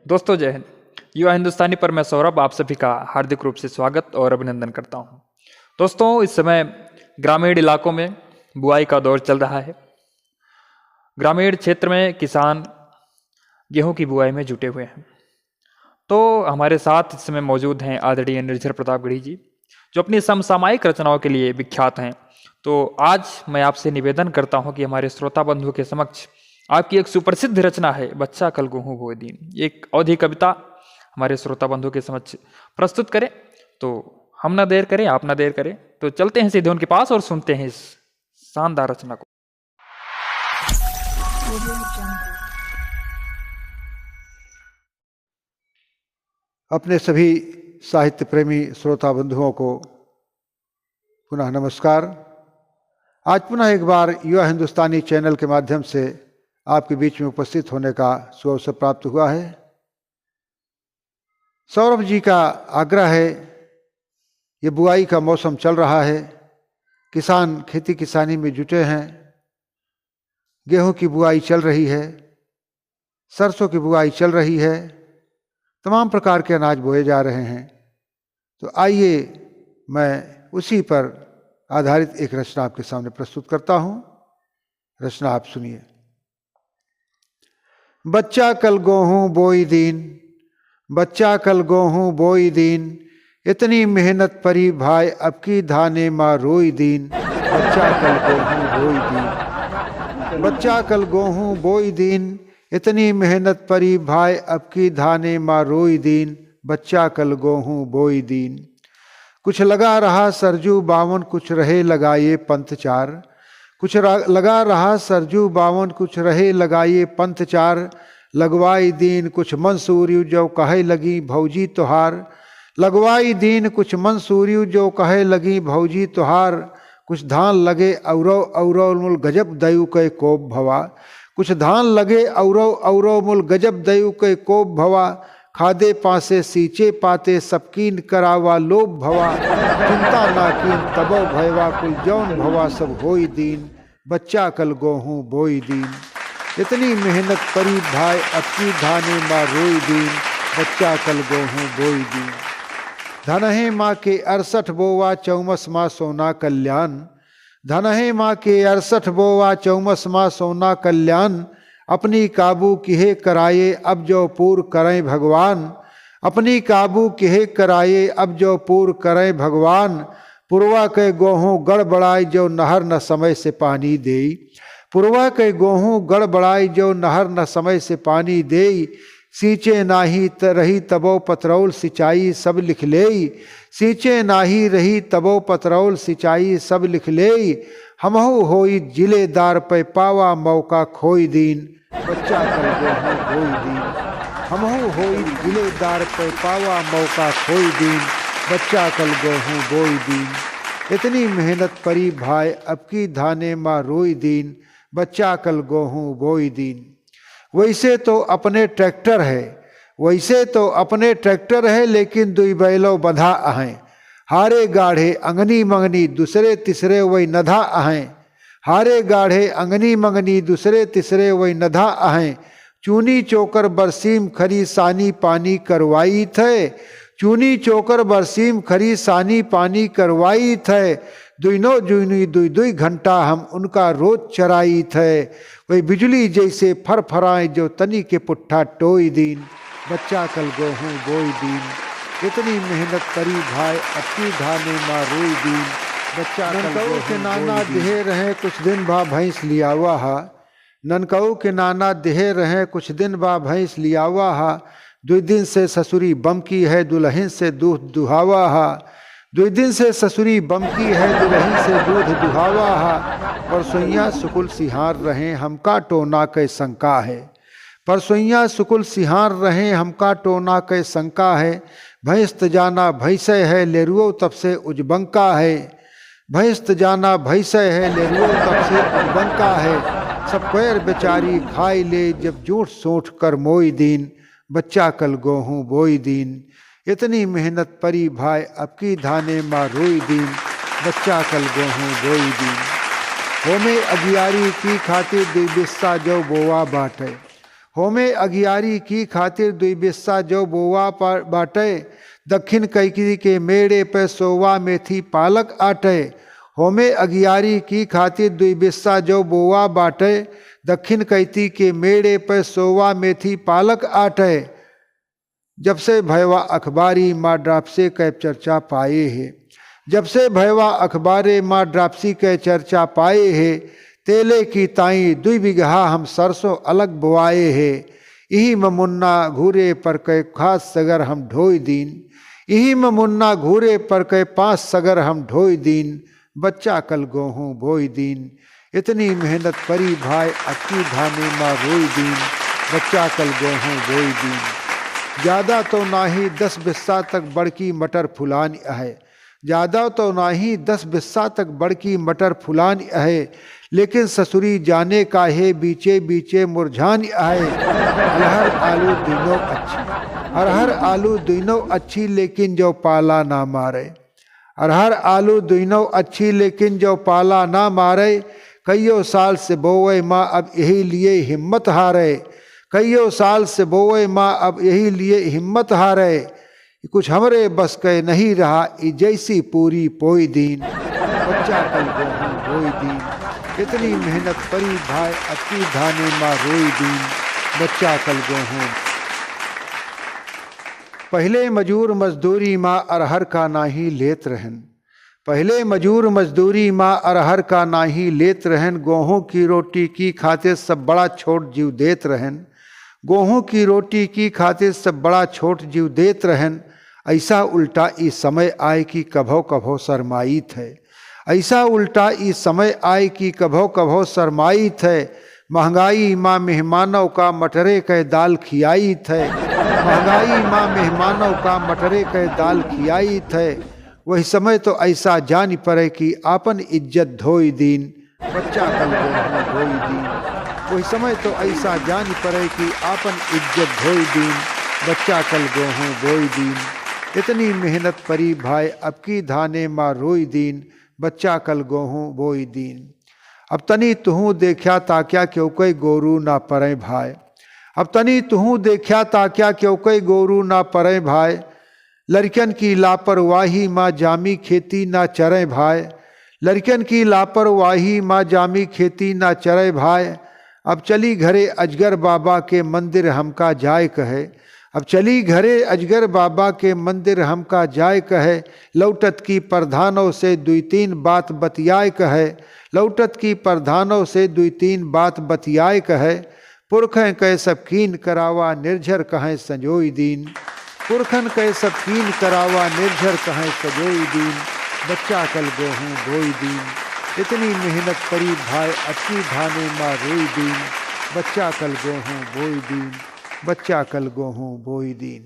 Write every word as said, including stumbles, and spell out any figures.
दोस्तों, जय हिंद। युवा हिंदुस्तानी पर मैं सौरभ आप सभी का हार्दिक रूप से स्वागत और अभिनंदन करता हूं। दोस्तों, इस समय ग्रामीण इलाकों में बुआई का दौर चल रहा है। ग्रामीण क्षेत्र में किसान गेहूं की बुआई में जुटे हुए हैं। तो हमारे साथ इस समय मौजूद हैं आदरणीय निर्झर प्रतापगढ़ी जी, जो अपनी समसामयिक रचनाओं के लिए विख्यात हैं। तो आज मैं आपसे निवेदन करता हूं कि हमारे श्रोता बंधुओं के समक्ष आपकी एक सुप्रसिद्ध रचना है बच्चा कल गोहूं बोए दीन, एक अवधी कविता हमारे श्रोता बंधुओं के समक्ष प्रस्तुत करें। तो हम ना देर करें, आप ना देर करें, तो चलते हैं सीधे उनके पास और सुनते हैं इस शानदार रचना को। अपने सभी साहित्य प्रेमी श्रोता बंधुओं को पुनः नमस्कार। आज पुनः एक बार युवा हिंदुस्तानी चैनल के माध्यम से आपके बीच में उपस्थित होने का सुअवसर प्राप्त हुआ है। सौरभ जी का आग्रह है, ये बुआई का मौसम चल रहा है, किसान खेती किसानी में जुटे हैं, गेहूं की बुआई चल रही है, सरसों की बुआई चल रही है, तमाम प्रकार के अनाज बोए जा रहे हैं। तो आइए, मैं उसी पर आधारित एक रचना आपके सामने प्रस्तुत करता हूं। रचना आप सुनिए। बच्चा कल गोहूं बोई दीन, बच्चा कल गोहूं बोई दीन, इतनी मेहनत परी भाई, अब की धाने माँ रोई दीन। बच्चा कल गोहूं बोई दीन, बच्चा कल गोहूं बोई दीन, इतनी मेहनत परी भाई, अब की धाने माँ रोई दीन। बच्चा कल गोहूं बोई दीन। कुछ लगा रहा सरजू बावन, कुछ रहे लगाए पंथचार। कुछ रा-, लगा रहा सरजू बावन, कुछ रहे लगाए पंथचार। लगवाई दीन कुछ मंसूरी, जो कहे लगी भौजी तोहार। लगवाई दीन कुछ मंसूरी, जो कहे लगी भौजी तोहार। कुछ धान लगे औरौ औरौ, मुल गजब दयु कै कोप भवा। कुछ धान लगे औरौ औरौ, मुल गजब दयु कै कोप भवा। खादे पासे सींचे पाते, सब कीन करावा लोभ भवा। चिंता ना कीन तबौ भयवा, कुल जौन भवा सब होई दीन। बच्चा कल गोहूं बोई दीन। इतनी मेहनत परी भाई, अब की धाने माँ रोई दीन। बच्चा कल गोहूं बोई दीन। धनहे माँ के अड़सठ बोवा, चौमस माँ सोना कल्याण। धनहे माँ के अड़सठ बोवा, चौमस माँ सोना कल्याण। अपनी काबू किहे कराए, अब जो पूर करें भगवान। अपनी काबू किहे कराए, अब जो पूर करें भगवान। पुरवा के गोहूं गड़बड़ाई, जो नहर न समय से पानी देई। पुरवा के गोहूं गड़बड़ाई, जो नहर न समय से पानी देई। सींचे नाही त-, रही तबो पतरौल सिंचाई, सब लिख लेई। सींचे नाही रही तबो पतरौल सिंचाई, सब लिख लेई। हमहू होई जिलेदार, पै पावा मौका खोई दीन। बच्चा कल गोहूं बोई दीन। हमहू होई जिलेदार, पै पावा मौका खोई दीन। बच्चा कल गोहूं बोई दीन। इतनी मेहनत परी भाई, अब की धाने माँ रोई दीन। बच्चा कल गोहूं बोई दीन। वैसे तो अपने ट्रैक्टर है, वैसे तो अपने ट्रैक्टर है, लेकिन दुई बैलो बंधा अहैं। हारे गाढ़े अंगनी मंगनी, दूसरे तीसरे वही नधा अहैं। हारे गाढ़े अंगनी मंगनी, दूसरे तीसरे वही नधा अहैं। चूनी चोकर बरसीम खरी, सानी पानी करवाई थे। चूनी चोकर बरसीम खरी, सानी पानी करवाई थे। दुइनो जुइनी दुई दुई घंटा, हम उनका रोज चराई थे। वही बिजुली जैसे फरफराए, जो तनी के पुट्ठा टोई दीन। बच्चा कल गोहूं बोई दीन। इतनी मेहनत करी भाई, अब की धाने माँ रोई दीन। बच्चा कल ननकऊ के गोहूं नाना बोई दीन। दिहे रहे कुछ दिन भा भैंस लियावा हा। ननकऊ के नाना दिहे रहे कुछ दिन भा भैंस लियावा हा। दुई दिन से ससुरी बमकी है, दुलहिन से दूध दुहावा हा। दुई दिन से ससुरी बमकी है, दुलहिन से दूध दुहावा हा। परसोइया सुकुल सिहार रहे, हमका टोना कै शंका है। परसोइया सुकुल सिहार रहे, हमका टोना कै शंका है। भैंस त जाना भैंसै है, लेरुओ तब से उजबंका है। भैंस त जाना भैंसै है, लेरुओ तब से उजबंका है। सब पैर बेचारी खाई ले, जब जूठ सोठ कर मोई दीन। बच्चा कल गोहूं बोई दीन। इतनी मेहनत परी भाई, अब की धाने माँ रोई दीन। बच्चा कल गोहूं बोई दीन। होमे अगियारी की खातिर दुई बिस्सा जौ बोवा बाटे। होमे अगियारी की खातिर दुई बिस्सा जो बोवा पा-, बाटे, दक्षिण कैकी के मेड़े पे सोवा मेथी पालक आटे। होमे अगियारी की खातिर दुई बिस्सा जो बोवा बाटे, दक्षिण कैती के मेड़े पे सोवा मेथी पालक आटे। जब से भयवा अखबारी माँ ड्रापसे कै चर्चा पाए हे, जब से भयवा अखबारे माँ ड्रापसी कै चर्चा पाए हे, तेले की ताई दुई बिगहा हम सरसों अलग बोआए हे। इही म मुन्ना घूरे पर कै खास सगर हम ढोई दीन, इही म मुन्ना घूरे पर कै पाँच सगर हम ढोई दीन, बच्चा कल गोहूँ बोई दीन। इतनी मेहनत परी भाई अक्की धाने मा रोई दीन, बच्चा कल गोहूँ बोई दीन। ज्यादा तो नाही दस बिस्सा तक बड़की मटर फुलान अहै, ज्यादा तो नाही दस बिस्सा तक बड़की मटर फुलान अहै, लेकिन ससुरी जाने काहे बीचे बीचे मुरझान अहै। अरहर आलू दुइनो अच्छी, अरहर आलू दुइनो अच्छी, लेकिन जो पाला ना मारे। अरहर आलू दुइनो अच्छी, लेकिन जो पाला ना मारे। कइयो साल से बोवे माँ अब यही लिए हिम्मत हारे, कइयो साल से बोवे माँ अब यही लिए हिम्मत हारे। कुछ हमरे बस के नहीं रहा, ई जैसी पूरी पोई दीन, बच्चा कल गोहूँ बोई दीन। इतनी मेहनत परी भाई अक्की धाने माँ रोई दीन, बच्चा कल गोहूँ। पहिले मजूर मजदूरी माँ अरहर का नाही लेत रहन, पहिले मजूर मजदूरी माँ अरहर का नाही लेत रहन, गोहूँ की रोटी की खातिर सब बड़ा छोट जीव देत रहन, गोहूँ की रोटी की खातिर सब बड़ा छोट जीव देत रहन। ऐसा उल्टा ई समय आए कि कभो कभो शरमाइत है, ऐसा उल्टा ई समय आए कि कभो कभो शरमाइत है। महंगाई माँ मेहमानों का मटरे कै दाल खियाइत है, महंगाई माँ मेहमानों का मटरे कै दाल खियाइत है। वही समय तो ऐसा जान पड़े कि आपन इज्जत धोई दीन, बच्चा कल गोहूँ बोई दीन। वही समय तो ऐसा जान पड़े कि आपन इज्जत धोई दीन, बच्चा कल गोहूँ बोई दीन। इतनी मेहनत परी भाई अबकी धाने माँ रोई दीन, बच्चा कल गोहूँ बोई दीन। अब तनी तुहूँ देख्या ताक्या क्यों कोई गोरू ना परे भाई, अब तनी तुहूँ देख्या ताक्या क्यों कोई गोरू ना परे भाई। लड़कन की लापरवाही माँ जामी खेती ना चरे भाई, लड़कन की लापरवाही माँ जामी खेती ना चरे भाई। अब चली घरे अजगर बाबा के मंदिर हमका जाए कहे, अब चली घरे अजगर बाबा के मंदिर हमका जाए कहे। लौटत की प्रधानों से दुई तीन बात बतियाए कहे, लौटत की प्रधानों से दुई तीन बात बतियाए कहे। पुरखें कै सब कीन करावा निर्झर कहें संजोई दीन, पुरखन कै सब कीन करावा निर्झर कहें संजोई दीन, बच्चा कल गोहूँ बोई दीन। इतनी मेहनत परी भाई अबकी धाने माँ रोई दीन, बच्चा कल गोहूँ बोई दीन, बच्चा कल गोहूँ बोई दीन।